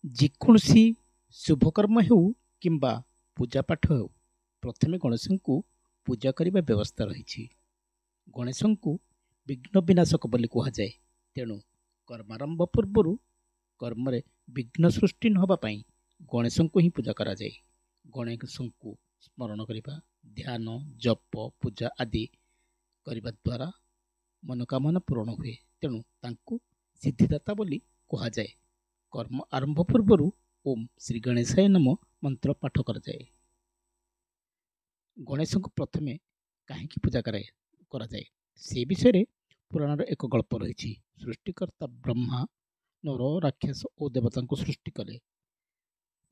ଯେକୌଣସି ଶୁଭକର୍ମ ହେଉ କିମ୍ବା ପୂଜାପାଠ ହେଉ, ପ୍ରଥମେ ଗଣେଶଙ୍କୁ ପୂଜା କରିବା ବ୍ୟବସ୍ଥା ରହିଛି। ଗଣେଶଙ୍କୁ ବିଘ୍ନ ବିନାଶକ ବୋଲି କୁହାଯାଏ। ତେଣୁ କର୍ମାରମ୍ଭ ପୂର୍ବରୁ କର୍ମରେ ବିଘ୍ନ ସୃଷ୍ଟି ନ ହେବା ପାଇଁ ଗଣେଶଙ୍କୁ ହିଁ ପୂଜା କରାଯାଏ। ଗଣେଶଙ୍କୁ ସ୍ମରଣ କରିବା, ଧ୍ୟାନ, ଜପ, ପୂଜା ଆଦି କରିବା ଦ୍ୱାରା ମନୋକାମନା ପୂରଣ ହୁଏ। ତେଣୁ ତାଙ୍କୁ ସିଦ୍ଧିଦାତା ବୋଲି କୁହାଯାଏ। କର୍ମ ଆରମ୍ଭ ପୂର୍ବରୁ ଓମ୍ ଶ୍ରୀ ଗଣେଶାୟ ନମଃ ମନ୍ତ୍ର ପାଠ କରାଯାଏ। ଗଣେଶଙ୍କୁ ପ୍ରଥମେ କାହିଁକି ପୂଜା କରାଯାଏ ସେ ବିଷୟରେ ପୁରାଣର ଏକ ଗଳ୍ପ ରହିଛି। ସୃଷ୍ଟିକର୍ତ୍ତା ବ୍ରହ୍ମା ନର, ରାକ୍ଷସ ଓ ଦେବତାଙ୍କୁ ସୃଷ୍ଟି କଲେ।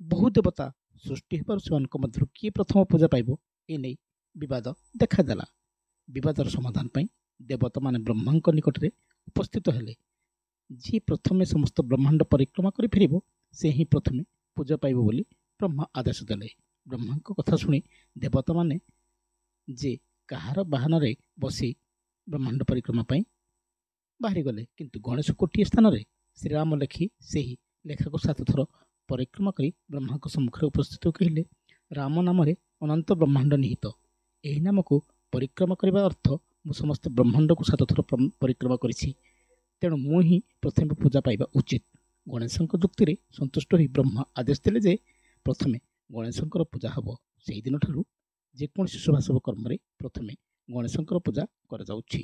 ବହୁ ଦେବତା ସୃଷ୍ଟି ହେବାରୁ ସେମାନଙ୍କ ମଧ୍ୟରୁ କିଏ ପ୍ରଥମ ପୂଜା ପାଇବ ଏ ନେଇ ବିବାଦ ଦେଖାଦେଲା। ବିବାଦର ସମାଧାନ ପାଇଁ ଦେବତାମାନେ ବ୍ରହ୍ମାଙ୍କ ନିକଟରେ ଉପସ୍ଥିତ ହେଲେ। ଯିଏ ପ୍ରଥମେ ସମସ୍ତ ବ୍ରହ୍ମାଣ୍ଡ ପରିକ୍ରମା କରି ଫେରିବ, ସେ ହିଁ ପ୍ରଥମେ ପୂଜା ପାଇବ ବୋଲି ବ୍ରହ୍ମା ଆଦେଶ ଦେଲେ। ବ୍ରହ୍ମାଙ୍କ କଥା ଶୁଣି ଦେବତାମାନେ ଯେ କାହାର ବାହନରେ ବସି ବ୍ରହ୍ମାଣ୍ଡ ପରିକ୍ରମା ପାଇଁ ବାହାରିଗଲେ। କିନ୍ତୁ ଗଣେଶ ଗୋଟିଏ ସ୍ଥାନରେ ଶ୍ରୀରାମ ଲେଖି ସେହି ଲେଖାକୁ 7 ଥର ପରିକ୍ରମା କରି ବ୍ରହ୍ମାଙ୍କ ସମ୍ମୁଖରେ ଉପସ୍ଥିତ କହିଲେ, ରାମ ନାମରେ ଅନନ୍ତ ବ୍ରହ୍ମାଣ୍ଡ ନିହିତ। ଏହି ନାମକୁ ପରିକ୍ରମା କରିବା ଅର୍ଥ ମୁଁ ସମସ୍ତ ବ୍ରହ୍ମାଣ୍ଡକୁ 7 ଥର ପରିକ୍ରମା କରିଛି, ତେଣୁ ମୁଁ ହିଁ ପ୍ରଥମେ ପୂଜା ପାଇବା ଉଚିତ। ଗଣେଶଙ୍କ ଯୁକ୍ତିରେ ସନ୍ତୁଷ୍ଟ ହୋଇ ବ୍ରହ୍ମା ଆଦେଶ ଦେଲେ ଯେ ପ୍ରଥମେ ଗଣେଶଙ୍କର ପୂଜା ହେବ। ସେହିଦିନଠାରୁ ଯେକୌଣସି ଶୁଭାଶୁଭ କର୍ମରେ ପ୍ରଥମେ ଗଣେଶଙ୍କର ପୂଜା କରାଯାଉଛି।